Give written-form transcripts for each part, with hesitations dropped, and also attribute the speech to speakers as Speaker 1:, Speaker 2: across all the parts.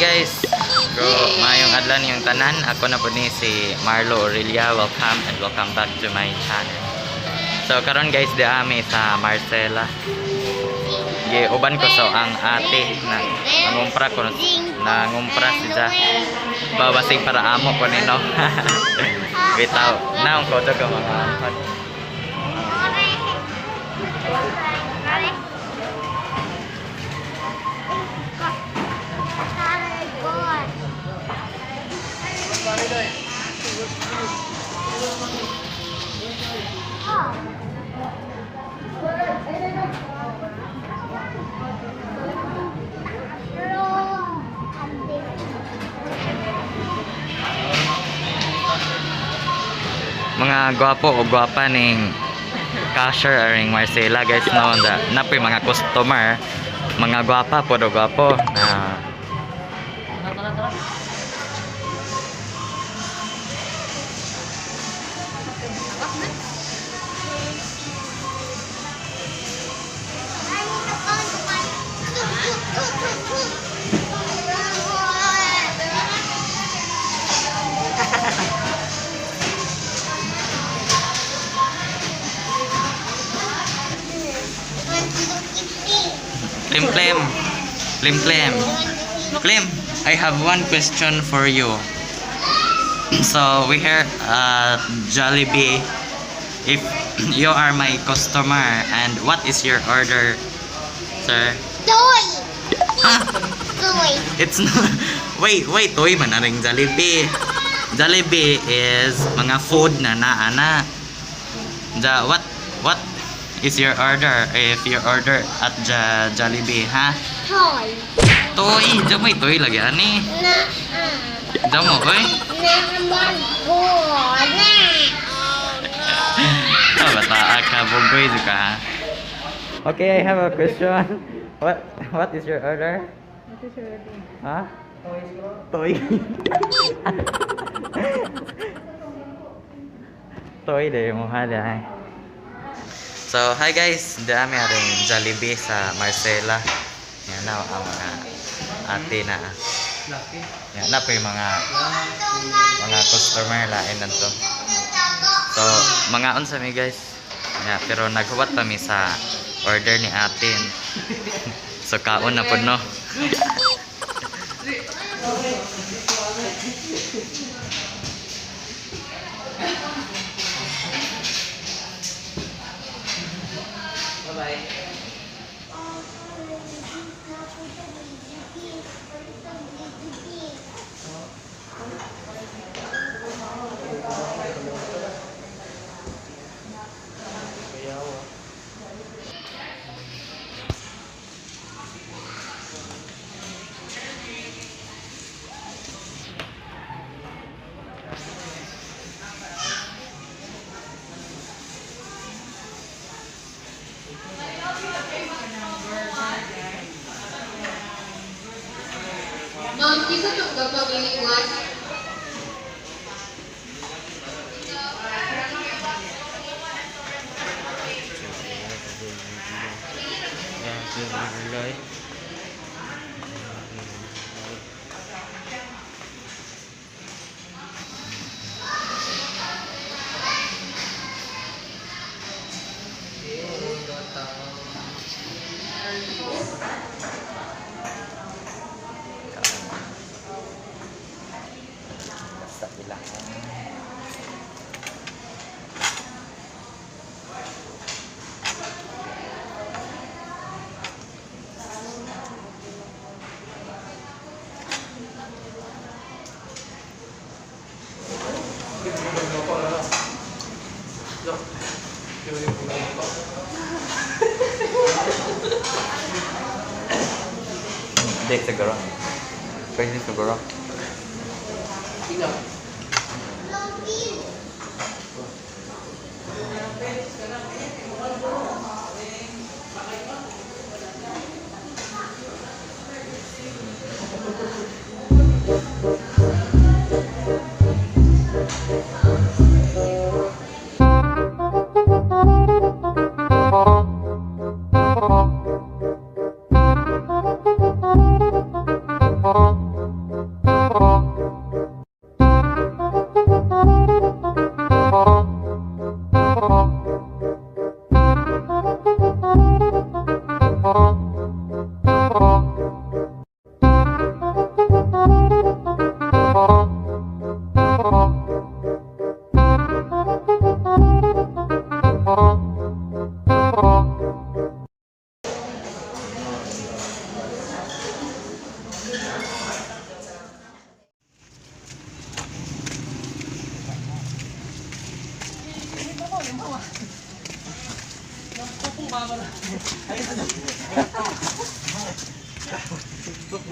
Speaker 1: Guys! Go, maayong adlaw niyong tanan. Ako na po ni si Marlo Aurelia. Welcome and welcome back to my channel. So karon guys, di ami sa Marcela. Giuban ko so ang ate na nangumpra ko, nangumpra siya. Babasig para amo ko nino. Bitaw, naong ko to ka mga ampad. Mga gwapo o gwapa ning cashier aring Marcela guys, no, da napoy mga customer, mga gwapa po do gwapo na. Klim Klim Klim Klim Klim, I have one question for you. So we here at Jollibee, if you are my customer, and what is your order, sir?
Speaker 2: Toy!
Speaker 1: Ah,
Speaker 2: Toy!
Speaker 1: it's not, wait, wait, toy man aring Jollibee. Jollibee is mga food na naana. Ja, what is your order if you order at ja, Jollibee, ha?
Speaker 2: Toy!
Speaker 1: Toy, ja may toy lagi ani.
Speaker 2: Na,
Speaker 1: Ja mo, oy.
Speaker 2: na, na.
Speaker 1: Oh, bata ka bugoy ka ha. Okay, I have a question. What is your order?
Speaker 3: What is your order?
Speaker 1: Ha? Toy. Toy de mo ha dai. So, hi guys. Dami aring Jollibee sa Marcela. Yan na ang mga ate na. Yan na po yung mga customer lain nanto. So, mga unsa mi guys. Yeah, pero naghuwat pa mi sa order ni atin. So, kaon na pod no.
Speaker 4: Ma'am, kinsa tong gapangiliwan?
Speaker 1: Basta ilang. Hindi, siguro. Pwede siguro.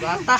Speaker 2: Gata.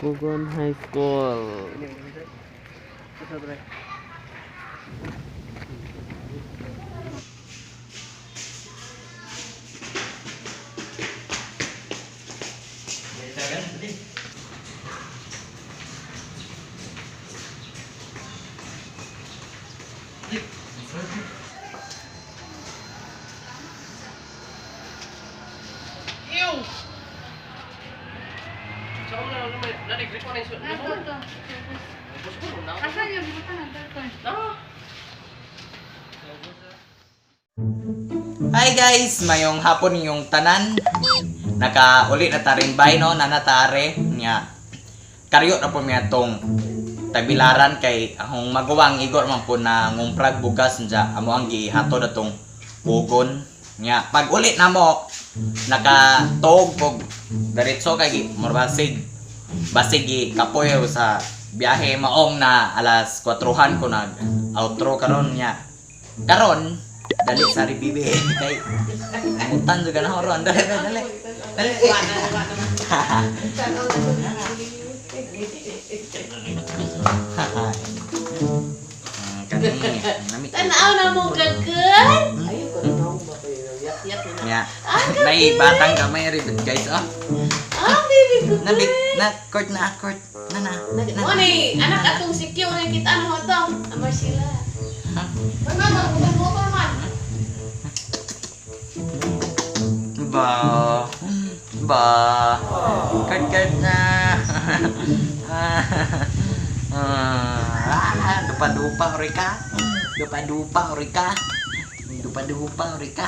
Speaker 2: Kugon High School.
Speaker 1: Hi guys, mayong hapon yung tanan. Nakauli na ta rin bay no, nanatare nya. Karyo na po miya tong tagbilaran kay akong maguwang igor man po na ngumprag bugas nya amo ang gihatod atong pugon nya. Pag uli na mo nakatog og diretso kay basig basig gi kapoy sa biyahe maong na alas 4 ko nag outro karon nya. Karon dali sa bibi kay mutan juga na horon, dali dali dali dali. Kani nami.
Speaker 3: Tanaw na mo gagad.
Speaker 1: Nya nay batang gamay ri guys, oh.
Speaker 3: Ah, baby ko.
Speaker 1: Na big na court na court na na na.
Speaker 3: Mo ni anak atong si Q na kita ano to. Amar sila. Ano na motor man.
Speaker 1: Ba ba court court na. Ah, dupa dupa ori ka, dupa dupa ori ka, dupa dupa ori ka.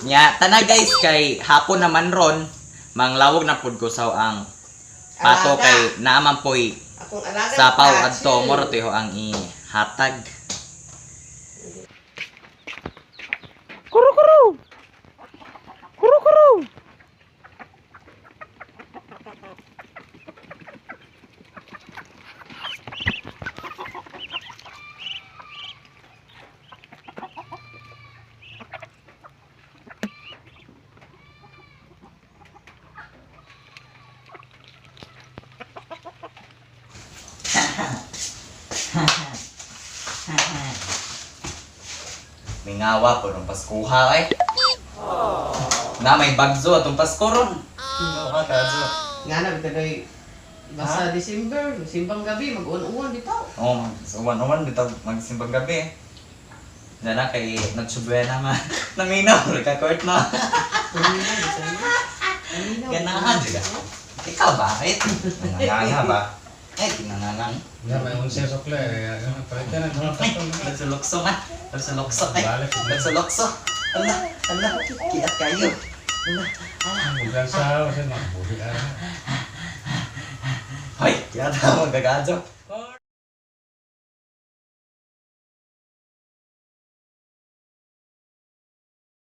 Speaker 1: Nya, tana guys kay hapon naman ron, manglawog na pud ko sa ang pato
Speaker 5: Alaga.
Speaker 1: kay naaman poy
Speaker 5: Akong alaga.
Speaker 1: sapaw adto mo ra to ang ihatag.
Speaker 2: Kuru kuru. Kuru kuru.
Speaker 1: Mingawa po nung Paskuha eh. Na may bagzo atong Pasko ron.
Speaker 5: Nga na, bitagay, basta December, simbang gabi, mag-uwan-uwan bitaw.
Speaker 1: Oh, uwan-uwan bitaw magsimbang gabi. Dana kay Noche Buena ma. Naminaw ka court no. Ganahan juga. Ikaw ba? Eh, nanganganga ba? Eh, tinangangang.
Speaker 6: Ya, may unsa sokle, palitan na mga
Speaker 1: Ay,
Speaker 6: katong.
Speaker 1: nagsulokso man. Nagsulokso ay.
Speaker 6: Balik.
Speaker 1: Nagsulokso. Ala, ala, kiat kayo. Ala, ala.
Speaker 6: Bugan sa sa mga buhi ah.
Speaker 1: Hoy, kiat ako magagadyo.